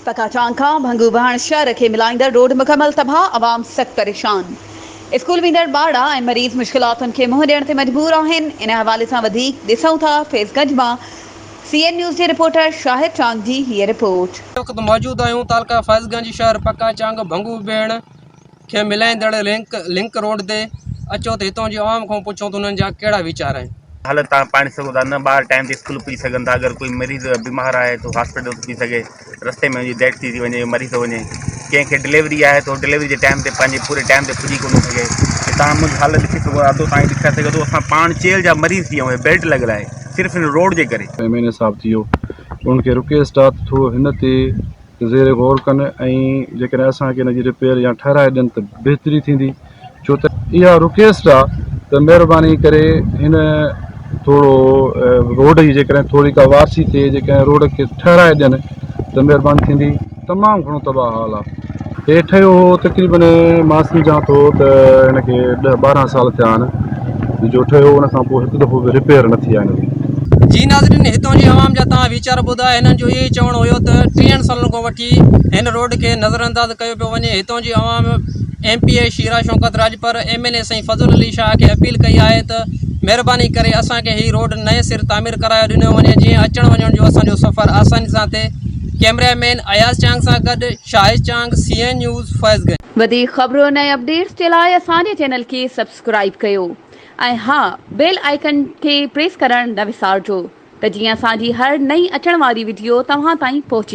پڪاچانگ کان ڀنگو بهڻ شهر کي ملائيندڙ روڊ مڪمل تباهه، عوام سخت پريشان، اسڪول ويندڙ ٻارڙا ۽ مريض مشڪلاتن کي منهن ڏيڻ تي مجبور آهن، ان حوالي سان وڌيڪ ڏسون ٿا فيض گنج مان سي اين نيوز جي رپورٽر شاهد چانگ جي هيء رپورٽ. هن وقت موجود آهيون تعلقه فيض گنج شهر پڪاچانگ ڀنگو بهڻ کي ملائيندڙ لنڪ روڊ تي اچو ته هتان جي عوام کان پڇون ته انهن جا ڪهڙا ويچار آهن. حالت توهان پاڻ ڏسي سگهو ٿا نه ٻار ٽائيم تي اسڪول پڄي سگهن ٿا اگر ڪوئي مريض بيمار آهي ته هاسپيٽل نٿو پڄي سگهي رستي ۾ ان جي ڊيٿ ٿي ٿي وڃي مري ٿو وڃي ڪنهن کي ڊليوري آهي ته ڊليوري جي ٽائيم تي پنهنجي پوري ٽائيم تي پڄي ڪونه ٿو سگهي توهان منهنجي حالت ڏسي سگهو ٿا اڌو توهان کي ڏسي سگهو ٿو اسان پاڻ چيل جا مريض ٿي ويا آهيون بيلٽ لڳل آهي صرف هن روڊ جي ڪري. ايم اين اي صاحب ٿي ويو ان کي رڪويسٽ آ ته ٿورو هن تي زير غور ڪن ۽ جيڪڏهن اسان کي ان جي رپيئر يا ٺهرائي ڏين ته بهتري ٿيندي ڇو ته اها رڪويسٽ آ ته مهرباني ڪري هن ٿورو روڊ جي جيڪڏهن ٿوري ڪا وارسي ٿئي جيڪڏهن روڊ کي ٺهرائي ڏين ته مهرباني ٿيندي. تمام گهڻو تباهه حال آ. هي ٺهيو هو تقريبن مان سمجهان ٿو ته هن کي ڏهه 12 سال ٿيا آهن جو ٺهيو ان کان پوء هڪ دفعو به رپيئر نه ٿي آهي هن جي. جي ناظرين هتان جي عوام جا توهان ويچار ٻڌا هنن جو اهو ئي چوڻ هيو ته ٽيهن سالن کان وٺي هن روڊ کي نظرانداز ڪيو پيو وڃي هتان جي عوام M P A Shera Shaukat Rajpar M N A Sain Fazal Ali Shah کي اپيل ڪئي آهي ته مهرباني ڪري اسان کي هي روڊ نئين سر تعمير ڪرايو ڏنو وڃي جيئن اچڻ وڃڻ جو اسان جو سفر آساني سان ٿئي ڪئميرا مين اياز چانگ سان گڏ Shahid Chang C N news Faizganj. وڌيڪ خبرن ۽ اپڊيٽس جي لاء اسان جي چينل کي سبسڪرائيب ڪيو ۽ ها بيل آئيڪن کي پريس ڪرڻ نه وسارجو ته جيئن اسان جي هر نئين اچڻ واري وڊيو توهان تائين پهچي.